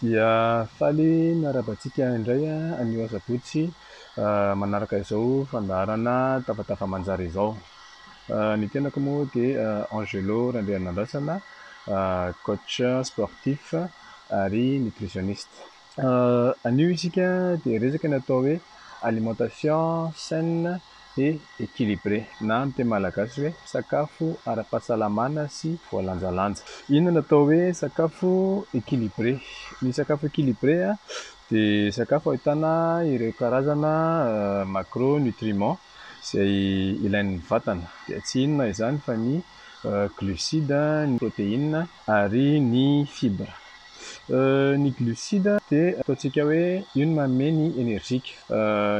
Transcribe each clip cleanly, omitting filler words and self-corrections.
Dia faly miarahaba antsika indray anio asabotsy manaraka izao fandaharana Tafatafa Manjary izao. Ny tenako moa dia Angelo Randrianandrasana, coach sportif ary nutritionniste. Anio isika dia hiresaka ny atao hoe alimentation saine et équilibrée na amin'ny teny malagasy hoe sakafo ara-pahasalamana sy voalanjalanja. Inona no atao hoe sakafo équilibré? Ny sakafo équilibré dia sakafo ahitana ireo karazana macronutriments izay ilain'ny vatana. Dia tsy inona izany fa ny glucides, ny protéines ary ny fibres. Ny glucides dia ataontsika hoe io no manome ny énergie.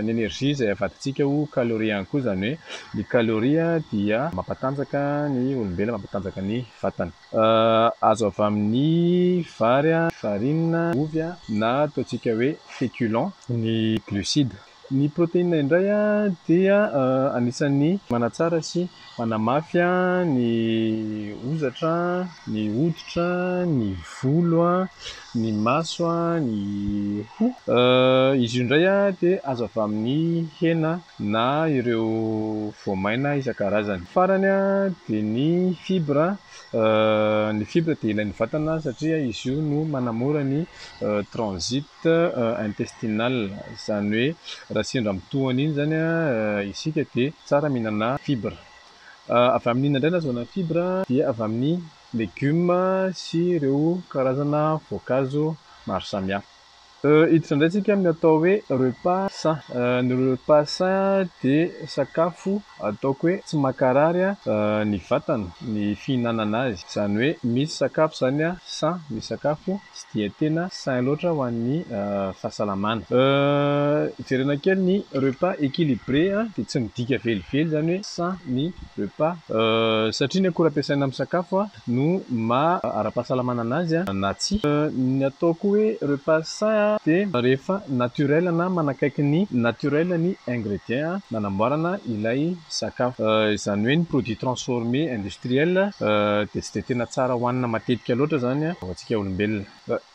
Ny énergie izay avadintsika ho calorie ihany koa, izany hoe ny calorie dia mampatanjaka ny olombelona, mampatanjaka ny vatana. Azo avy amin'ny vary, farine, ovy na ataontsika hoe féculent ny glucides. Ny protéine indray dia anisan'ny manatsara sy manamafy ny hozatra, ny hoditra, ny volo, ny maso, ny hoho. Izy io indray dia azo avy amin'ny hena na ireo voamaina isan-karazany. Farany dia ny fibre. Ny fibre dia ilain'ny vatana satria izy io no manamora ny transit intestinal, izany hoe raha sendra mitohana iny izany isika dia tsara mihinana fibre. Avy amin'ny inona indray no ahazoana fibre? Dia avy amin'ny legioma sy ireo karazana voankazo maro samihafa. Hiditra indray tsika amin'ny atao hoe repas sain. Ny repas sain dia sakafo ataoko hoe tsy mankarary ny vatana ny fihinanana azy. Izany hoe misy sakafo izany sain, misy sakafo tsy dia tena sain loatra ho an'ny fahasalamana. Jerena kely ny repas équilibré dia tsy midika velively izany hoe sain ny repas satria ny akora ampiasaina amin'ny sakafo no maha ara-pahasalamana anazy na tsia. Ny ataoko hoe repas sain dia rehefa naturel na manakaiky ny naturel ny ingrédients nanamboarana ilay sakafo. Izany hoe ny produit transformé industriel dia tsy dia tena tsara hohanina matetika loatra izany ho antsika olombelona.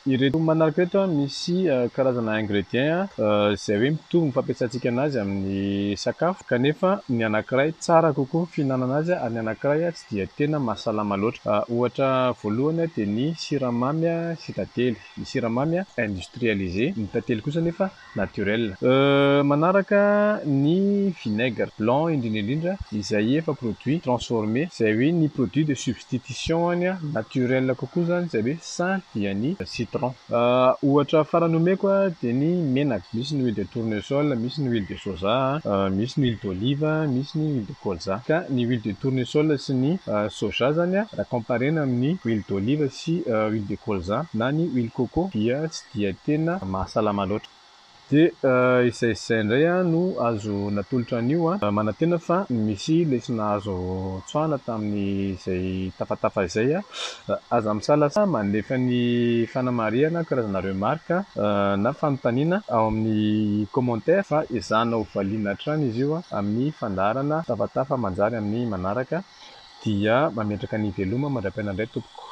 Ireto manaraka ireto misy karazana ingrédients izay hoe mitovy ny fampiasantsika anazy amin'ny sakafo kanefa ny anankiray tsara kokoa ny fihinanana azy ary ny anankiray tsy dia tena mahasalama loatra. Ohatra voalohany dia ny siramamy sy tantely. Ny siramamy industrialisé, ny tantely kosa nefa naturel. Manaraka ny vinaigre blanc indrindra indrindra izay efa produit transformé, izay hoe ny produit de substitution any naturel kokoa izany, izay hoe sain dia ny citron. Ohatra farany omeko dia ny menaka, misy ny huile de tournesol, misy ny huile de soja, misy ny huile d'olive, misy ny huile de colza. Ka ny huile de tournesol sy ny soja zany raha comparena amin'ny huile d'olive sy huile de colza na ny huile coco dia tsy dia tena mahasalama loatra. Dia izay sy izay indray no azo natolotra anio. Manantena fa misy lesona azo tsoahana tamin'izay tafatafa izay. Aza misalasala mandefa ny fanamarihana, karazana remarque na fanontaniana ao amin'ny commentaire fa ezahana ho valiana hatrany izy io amin'ny fandaharana tafatafa manjary amin'ny manaraka. Dia mametraka ny veloma mandra-piaina indray tompoko.